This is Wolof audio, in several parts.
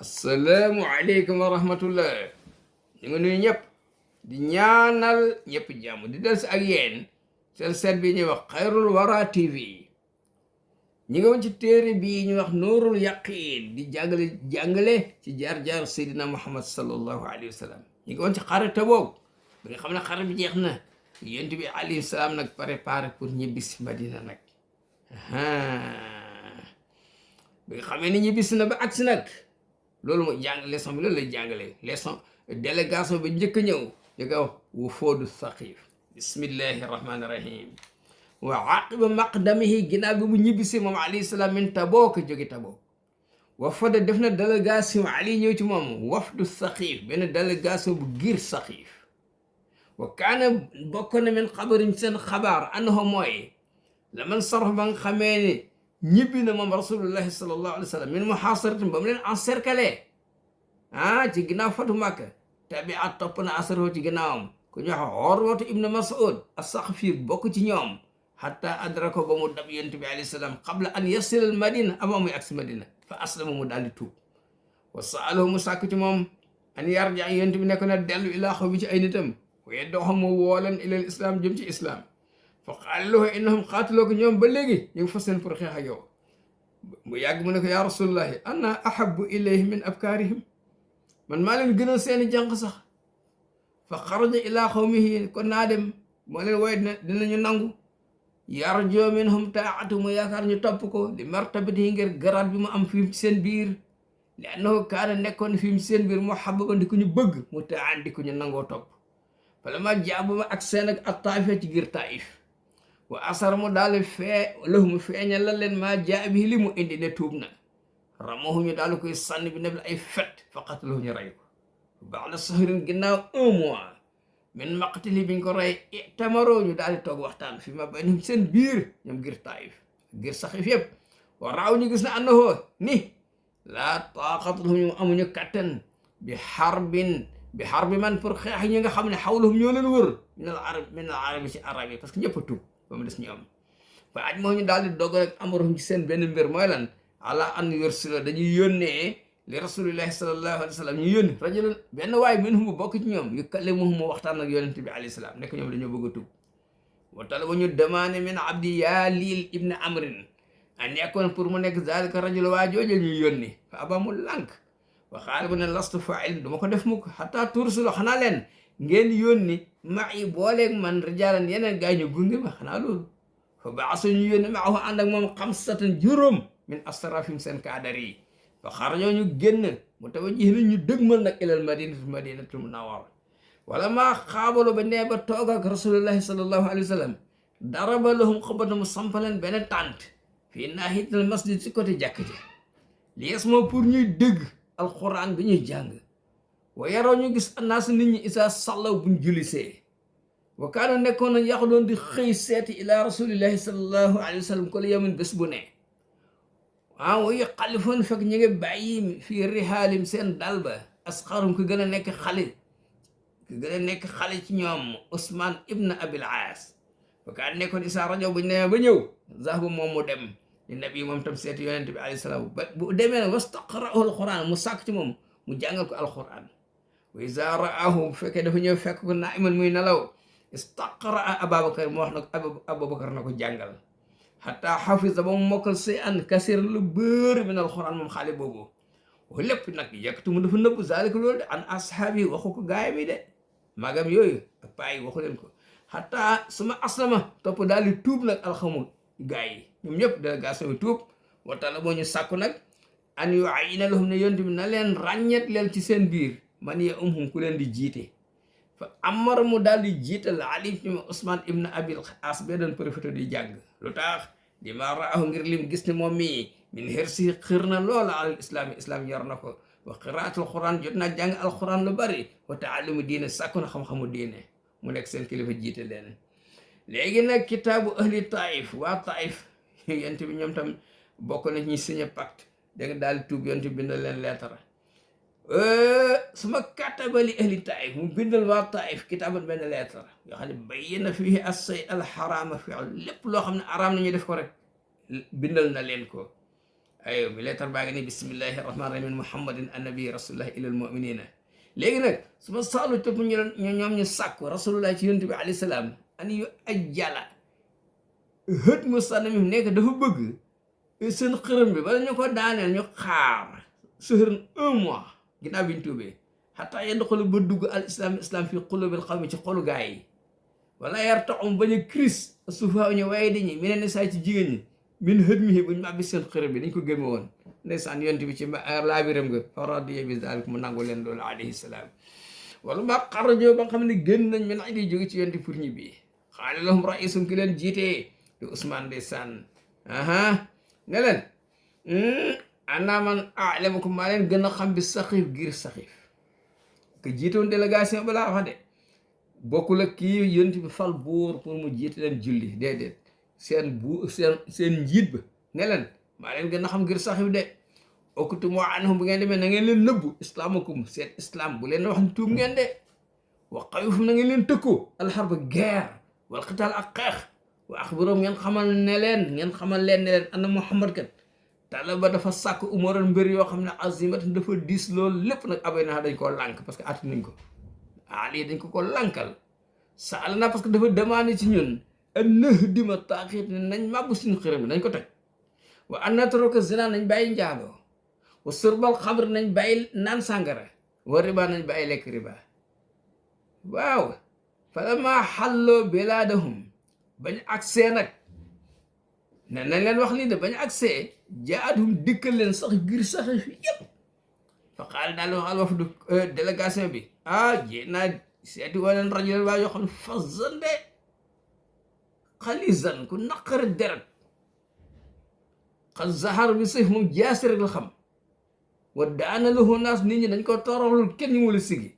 asalaamualeykum wa rahmatullah. ñu ngi nuyu ñëpp di ñaanal ñëpp jàmm di del si ak yéen seen seet bi ñuy wax xayrul wara tv. ñi ngi woon ci téere bii ñuy wax nuurul yaqiin di jàngale ci jaar-jaar seydina muhammad sallallahu alayhi wa sallam. ñi ngi woon ci xare Tabuk bi nga xam ne xare bi jeex na yonent bi alayhi salaam nag préparé pour ñibbisi Madina nag. bi nga xamee ni ñibbisi na ba agsi nag loolu mooy jàng leçon bi loolu lay jàngale leçon délégation bi njëkk a ñëw ñu ko wax wufuudu Saqiif. bismillahi rahmaani rahim. wa aqiba maqdamihi ginnaaw bi mu ñibbisi moom alayhi salaam min Tabuk jóge Tabuk. wafada def na délégation ali ñëw ci moom wafdu Saqiif benn délégation bu giir Saqiif. wa kaana bokk na min xabarim seen xabaar annahu mooy la man sarf ba nga xamee ni ñibbi na moom rasulullahi sallallahu alayhi wa sallam min muhaasaratin ba mu leen encerclé ci ginnaaw fatu Makka tabiat topp na asaroo ci ginnaawam ku ñu wax Urwatu ibnu Mas'ud as-Saqafi bokk ci ñoom hatta adrako ba mu dab yonent bi alayhi salaam qabla an yasila al madina avant muy agsi Madina fa aslama mu daal di tuub. wa saalahu mu sàkk ci moom an yarja yonent bi nekk na dellu ilaa xaw bi ci ay nitam waaye doxam mu woolan ilal islam jëm ci islam. fa qaala lahu innahum qaatiloo ko ñoom ba léegi ñu ngi fas seen pour xeex ak yow. mu yàgg mu ne ko yaa rasulullahi ana ahabu ilayhi min abkaarihim man maa leen gënal seeni jànq sax. fa xaraja ilaa xawmihi kon naa dem moo leen wooye dinañu nangu. yarjoo minhum taatu mu yaakaar ñu topp ko li martabatihi ngir garaat bi mu am fi ci seen biir li annahu kaana nekkoon fi ci seen biir muhabbaban di ko ñu bëgg mu taan di ko ñu nangoo topp. fala ma jaabu ma ak seen ak attaafe ci giir Taif. wa asar mu daal lahu mu feeñal la leen maa jaa bi li mu indi ne tuub na. ramahu ñu daal koy sànni bi nebla ay fet faqat lahu ñu rey ko. ba'da sahrin ginnaaw 1 mois min maqtili biñ ko rey itamaroo ñu daal di toog waxtaan fi ma baynahum seen biir ñoom giir Taif giir Saqiif yëpp. wa raaw ñu gis na annahoo ni laa taaqata lahum ñu amuñu kattan bi xarbi man pour xeex ñi nga xam ne xawlahum ñoo leen wër min al arabi ci arab yi parce que ñëpp a tuub ba mu des ñoom. fa aj moo ñu daal di dogal ak amarohum ci seen benn mbir mooy lan ala an yursila dañuy yónnee li rasulillahi sallallahu alayhi wa sallam ñu yónni rajulan benn waay minhum bu bokk ci ñoom yukallimuhum mu waxtaan ak yonent bi alayhi salaam nekk ñoom dañoo bëgg a tuub. wa talaba ñu demandé min abdi yaalil ibn amrin a nekkoon pour mu nekk zalika rajul waa jooju ñuy yónni fa aba mu lànk. wa xaala bu ne lastu fa'il duma ko def mukk xataa tursulu xanaa leen ngeen yónni ma'i booleeg man rijaalan yeneen gaay ñu gunge ma xanaa loolu. fa ba'asu ñu yónni ma'ahu ànd ak moom xamsatan juróom min asrafim seen kaadar yi. fa xarajoo ñu génn mu tawajjih ñu dëgmal nag ilal madinatul munawwara. wala maa xaabaloo ba nee ba toog ak rasulullahi sallallahu alayhi wa sallam daraba lahum xabata mu sampaleen benn tànt fii naahiyatil masjid si côté jàkk ji lies moo pour ñuy dëgg alquran bi ñuy jàng. wa yaroo ñu gis annaas nit ñi isa sallaw buñ julisee. wa kaana nekkoon nañ yàqu doon di xëy seeti ila rasulillahi sallallahu alayhi wa sallam ko la yamin bés bu ne. wa yuxallifuun fekk ñu ngi bàyyi fii rihaalim seen dal ba asxarum ku gën a nekk xale ci ñoom Usmaan ibn Abil Aas. wa kaana nekkoon isa rajo buñ demee ba ñëw zahbu moom mu dem li nabi moom tam seeti yonent bi alayhi salaam ba bu demee nag wastaqra'ahu alquran mu sàkk ci moom mu jàngal ko alquran. wa iza ra'ahu bu fekkee dafa ñëw fekk ko naa'iman muy nelaw istaqra'a Ababakar mu wax nag Abubakar na ko jàngal. hatta hafiza ba mu mokkal shay'an kasiir lu bëri min alquran moom xale boobu. wax lépp nag yektu mu dafa nëbb zalika loolu de an ashaabi waxu ko gaayam yi de magam yooyu ak paa yi waxu leen ko. hatta suma aslama topp daal di tuub nag alxamu gaay yi ñoom ñëpp délégation bi tuub. wa talaba ñu sàkku nag an yu'ayyina lahum ne yonent bi na leen ràññet leen ci seen biir man ya ku leen di jiite. fa amar mu daal di jiital Ali ibn Usman ibn Abil As bee doon profité di jàng. lu tax di ma raahu ngir lim gis ne moom mii min hirsi xir na loola alal islam yor na ko. wa qiraatul quran jot naa jàng alquran lu bari. wa taallumu diine sàkku na xam-xamu diine mu nekk seen kilifa jiite leen. léegi nag kitaabu ahli Taif waa Taif yonent bi ñoom tam bokk na ñi signé pacte danga daal di tuub yonent bi bindal leen leetara. suma katabali ahli Taif mu bindal waa Taif kitaaban benn leetara yoo xam ne bayyana fiihi as-say al-haraama fi lépp loo xam ne araam nañu def ko rek bindal na leen ko. ayo bi leetar baa ngi ni bismillahi rahmani rahim muhammadin annabi rasulullah ilal muminina léegi nag su ma saalu topp ñoom ñu sàkku rasulullah ci yonent bi alayhi salaam an yu ajjala hët mu sànni mi nekk dafa bëgg seen xërëm bi bala ñu ko daaneel ñu xaar sëhërën 1 mois ginnaaw bi ñu tuubee xataa yedd xolu ba dugg al islam fi qulubil xawmi ci xolu gaa yi wala yar taxum bañ a crise suufaaw ñu waaye dañuy mi ne ne saa ci jigéen ñi min hët mi buñ màbbi seen xërëm bi dañ ko gëme woon ndeysaan yonent bi ci laabiram nga faradiya bi dalik mu nangu leen loolu alayhi salaam wala ma xarajoo ba nga xam ne gën nañ min ay di jóge ci yonent pour ñi bii xaale lahum raisum ki leen jiitee di Ousmane ndeysaan ne leen ana man a'lamukum maa leen gën a xam bi saxiif giir saxiif que jiitoon délégation ba laa wax de bokkul ak kii yonent bi fal buur pour mu jiite leen julli déedéet seen njiit ba ne leen maa leen gën a xam ngir saxiif de okkutumu anhum bu ngeen demee na ngeen leen nëbbu islamakum seen islam bu leen wax ni tuub ngeen de wa xawifum na ngeen leen tëkku alxarba guerre wal xitaal ak xeex wa axbirum ngeen xamal leen ne leen anna muhammad kat talaba dafa sàkk umaral mbir yoo xam ne azimat dafa diis loolu lépp nag abay na dañ koo lànk parce que atti nañ ko lii dañ ko lànkal saal na parce que dafa demandé ci ñun a nëx dima taaxiit ne nañ màbbu suñu xërëm nañ ko toj wa an natroka zina nañ bàyyi njaaloo wa surbal xamr nañ bàyyi naan sàngara wa riba nañ bàyyi lekk riba waaw falamma xalloo bilaadahum bañ agsee nag ne nañ leen wax lii de bañ agsee jaadum dikkal leen sax ngir saxe fi yëpp fa xaal daal wax al wafdu délégation bi jée naa seeti waleen rajo leen waa yoo xam ne fasan de xalisan ku naqari deret xal zahar bi sayf moom jaasi rek la xam wa daana lahu naas nit ñi dañ ko toroxlul kenn ñu wala sigi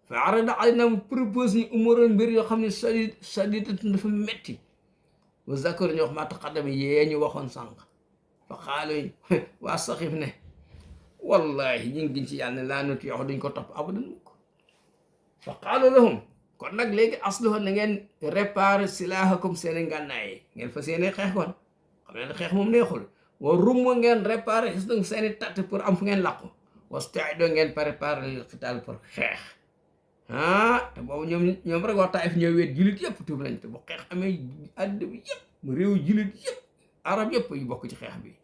fa arada alayna mu propose ñu umuroon mbir yoo xam ne sadidatun dafa metti wa zakar ñu wax maa taqaddama yee ñu waxoon sànq fa xaaluñ waa saxiif ne wallahi ñu ngi giñ ci yàlla ne laa nuti yox duñ ko topp abadan mukk fa qaalu lahum kon nag léegi asluha na ngeen réparer silaahakum seeni ngànnaay ngeen fa seeni xeex kon xam ne xeex moom neexul wa rumma ngeen réparer xis nag seeni tatt pour am fu ngeen làqu wastaido ngeen préparer lil xitaal pour xeex te boobu ñoom rek waa Taif ñoo weet jullit yëpp tuub nañ te bu xeex amee àddina bi yëpp mu réew jullit yëpp arab yëpp yu bokk ci xeex bi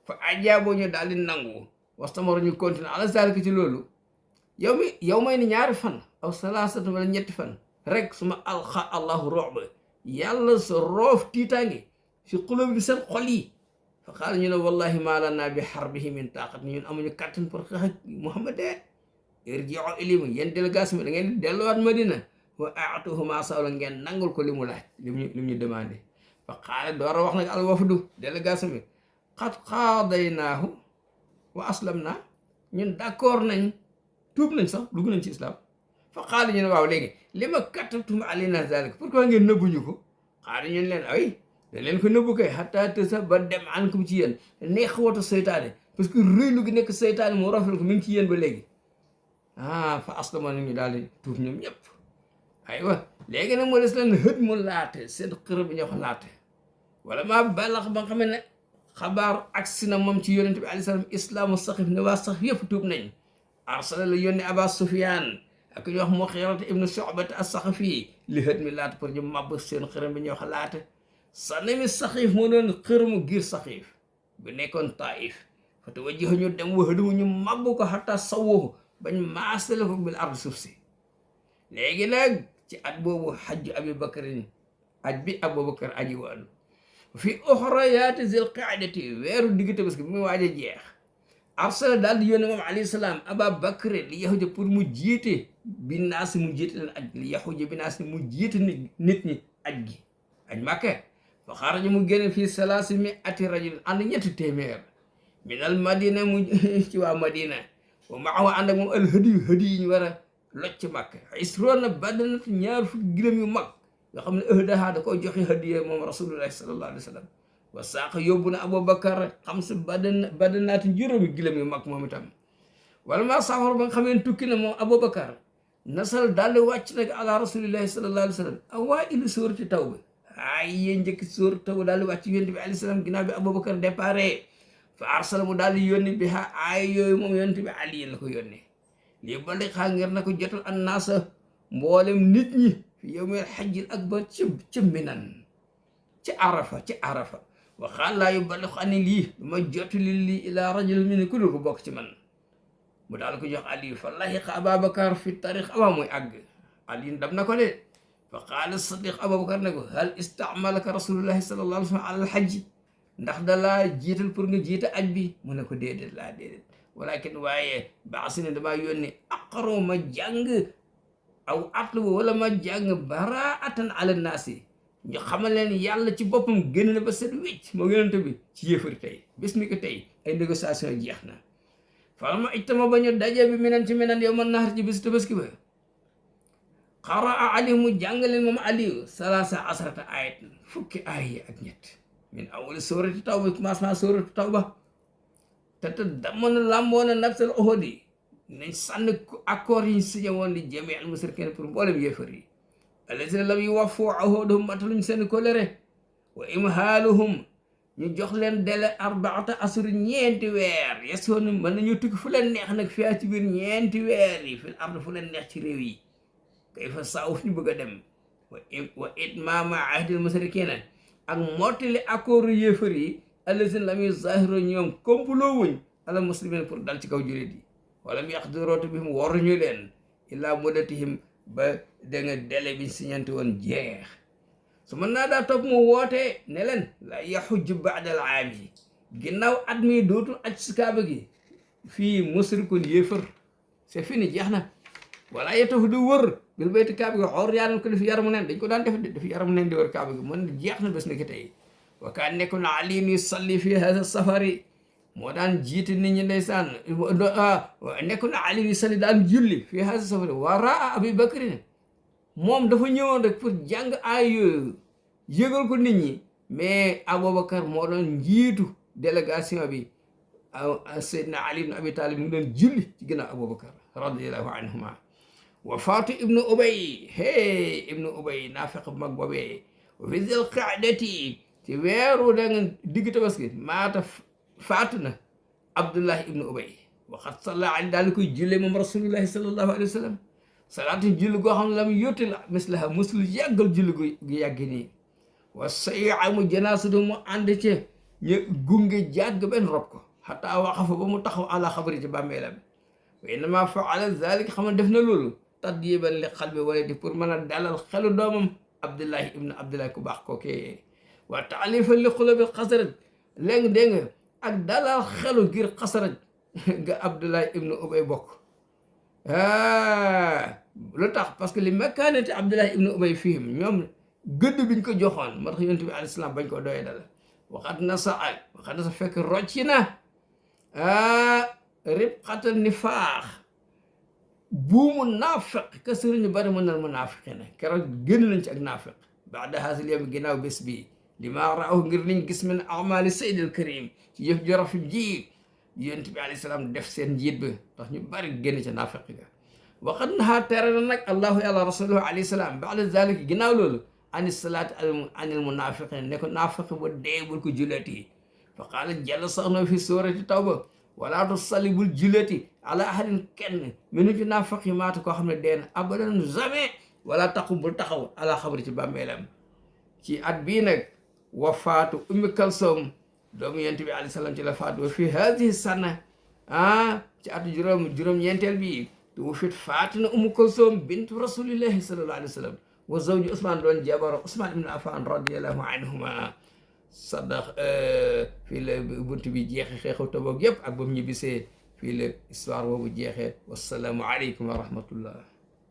fa ajaaboo ñu daal di nangu wastamaro ñu continuer ala zalika ci loolu yow may ni ñaari fan aw salaasatu wala ñetti fan rek suma alxa allahu roba yàlla sa roof tiitaange fi xulóob bi seen xol yi fa xaala ñu ne wallahi maa lanaa bi xarbihi min taaqat ñun amuñu kàttan pour xeex ak Muhammad irji'u ilayhim yéen délégation bi da ngeen delluwaat Madina wa a'tuhu maa sa'ala ngeen nangul ko li mu laaj li mu ñu demandé fa xaala door a wax nag al wafdu délégation bi xat xaadaynaahu wa aslamnaa ñun d'accord nañ tuub nañ sax dugg nañ ci islam fa xaala ñu ne waaw léegi li ma kattabtum alaynaa zaalika pourquoi ngeen nëbbuñu ko xaala ñu leen ay da leen ko nëbbu kay xataa tësa ba dem ankum ci yéen neex wata seytaane parce que rëylu gi nekk seytaane moo rafetlu ko mi ngi ci yéen ba léegi fa aslama nañu daal di tuub ñoom ñëpp aywa léegi nag moo des leen hët mu laate seen xërë bi ñoo ko laate wala maa balax ba nga xam ne xabaar agsi na moom ci yonente bi alayhi salaam islaamu saxif ne waa saxif yëpp tuub nañ arsala la yónni Aba Sufyaan ak ñu wax Muxiirata ibnu Shu'bata as-Saxafi li hët mi laate pour ñu màbb seen xërëm bi ñoo ko laate sànni mi saxiif moo doon xërëmu giir saxiif bu nekkoon Taif fa tawajjahu ñu dem wahdahu ñu màbb ko xataa sawwahu bañ maasale ko bil ard suuf si léegi nag ci at boobu xajju Abi Bakrin aj bi Abubakar aji woon fi uxrayaati zil qaadati weeru digg Tabaski bi mu waaj a jeex arsala daal di yónne moom alayhi salaam Aba Bakr li yaxuja pour mu jiite bi naasi mu jiite leen aj li yaxuja bi naasi mu jiite nit ñi aj gi aj Makka fa xaraja mu génne fii salaasi mi ati rajul ànd ñetti téeméer minal madina mu ci waa Madina wa maahu ànd ak moom al hadiyu yi ñu war a loj ci Makka isroona badanat ñaar fukki gilem yu mag nga xam ne ahdaha da ko joxe hadiya moom rasulullahi sallallahu alayhi wa sallam wa saaqa yóbbu na Abubakar xam sa badanaati juróomi gilem yu mag moom itam wala maa safar ba nga xam ne tukki na moom Abubakar nasal daal di wàcc nag ala rasulillahi sallallahu alayhi wa sallam awaa'ilu suurati Tawba ay yee njëkk suurati Tawba daal di wàcc yonent bi alayhi salaam ginnaaw bi Abubakar déparé fa arsala mu daal di yónni bi ha aay yooyu moom yonent bi Ali la ko yónnee lii ba li xaa ngir na ko jotal an naasa mboolem nit ñi fi yawmil hajjil akbar ci Minan ci Arafa wa xaal laa yuballighu ani lii du ma jotali lii ilaa rajul min ku dul ko bokk ci man mu daal ko jox Ali fa lahiqa Ababakar fi tariq avant muy àgg Ali dam na ko de fa qaala Siddiq Abubakar ne ko hal istaamalaka rasulullahi sallallahu alayhi wa sallam alal hajji ndax da laa jiital pour nga jiite aj bi mu ne ko déedéet walakin waaye baasi ne damaa yónni aqaro ma jàng aw atlubu wala ma jàng baraatan ala naasi ñu xamal leen yàlla ci boppam génn na ba set wécc moo yonente bi ci yéefari tey bés mi ko tey ay négociation jeex na falama ijtama ba ñu daje bi Minan ci Minan yow man naxar ci bés tabaski ba qaraa Ali mu jàngaleen moom Aliou salaasa asrata ayat fukki aaya ak ñett min awali sóorati Tawba commencement sóorati Tawba te damoon làmboona nafsal uhudi nañ sànni accord yi ñu signé woon li jami al musrikin pour mboolem yéefar yi allazina lam yuwaffu ahudahum mataluñ seen kolere wa imhaaluhum ñu jox leen délai arbaata asuri ñeenti weer yesoon mën nañu tukki fu leen neex nag fiyaa ci biir ñeenti weer yi fil ard fu leen neex ci réew yi kay fa saawuf ñu bëgg a dem wa itmaama ahdil musrikina ak mottali accord yéefar yi allazina lam yuzahiru ñoom complot wuñ ala muslimin pour dal ci kaw julit yi wala mu yaqdiroota bihim waruñu leen illaa muddatihim ba da nga délai biñ siñante woon jeex su mën naa daa topp mu wootee ne leen la yaxujju baada al aami ginnaaw at mi dootul aj si kaaba gi fii musrikun yéefar c'est fini jeex na wala yetafu du wër bil bayti kaaba gi xoor yaanan ko def yaramu neen dañ ko daan def yaramu neen di wër kaaba gi mën jeex na bés na ki tey wa kaan nekku na Ali yusalli fi hada safari moo daan jiite nit ñi ndeysaan nekku na Ali yusalli daan julli fi hada safari waraa Abi Bakrin moom dafa ñëwoon rek pour jàng ay yooyu yëgal ko nit ñi mais Aboubacar moo doon njiitu délégation bi Seydina Ali ibn Abi Talib mu doon julli ci ginnaaw Aboubacar radiyallahu anhuma wa faatu ibnu Ubay ibnu Ubay naafiq bu mag boobee wa fi zil qaadati ci weeru da nga digg tabaski maata faatu na Abdullahi ibnu Ubay waxat salla ali daal di koy julle moom rasulullahi sallallahu alayhi wa sallam salaatu julli goo xam ne la mu yotti la mislaha musul yàggal julli gu yàgg nii wa sayamu janaasatu mu ànd ci ñu gunge jàgg benn rob ko xataa waqafa ba mu taxaw ala xabari ci bàmmeelam wa innama faala zalika xam ne def na loolu tadyiban li xalbi waladi pour mën a dalal xelu doomam Abdullahi ibnu Abdullahi ku baax kookee wa taalifan li xulubi xasaraj léegi dégg nga ak dalal xelu ngir xasaraj nga Abdullahi ibnu Ubay bokk lu tax parce que li makaanati Abdullahi ibnu Ubay fihim ñoom gëdd biñ ko joxoon moo tax yonent bi alayhi salaam bañ ko doye dal waxat na sa fekk rocci na ribqatal nifaax buumu naafiq ka sëriñu bari mën nal munaafiqi na keroog génn nañ ci ak naafiq baada haazal yawm ginnaaw bés bi li maa raaw ngir liñ gis min amali sayyidil karim ci yëf ju rafet ji yonent bi alayhi salaam def seen njiit ba tax ñu bari génn ca naafiq ga waxat nahaa tere na nag allahu yàlla rasuluhu alayhi salaam baada zalika ginnaaw loolu ani salaati anil munaafiqin ne ko naafiq ba dee bul ko julleti fa qaala jalla sax na fi suurati tawba wala tusalli bul julleti ala ahadin kenn minu ci naafiq yi maata koo xam ne dee na abadan jamais wala taqum bul taxaw ala xabri ci bàmmeelam ci at bii nag wafaatu ummi kalsoom doomu yonent bi alayhi salaam ci la faatu wa fi hadihi sana ci atu juróom-ñeenteel bi tu fit faatu na ummu kalsoom bintu rasulillahi sallallahu alayhi wa sallam wa zawju Usmaan doon jabaro Usmaan ibn Affan radiyallahu anhuma sadax fii la bunt bi jeexe xeexu Tabuk yëpp ak ba mu ñibbisee fii la histoire boobu jeexee wassalaamu aleykum wa rahmatullah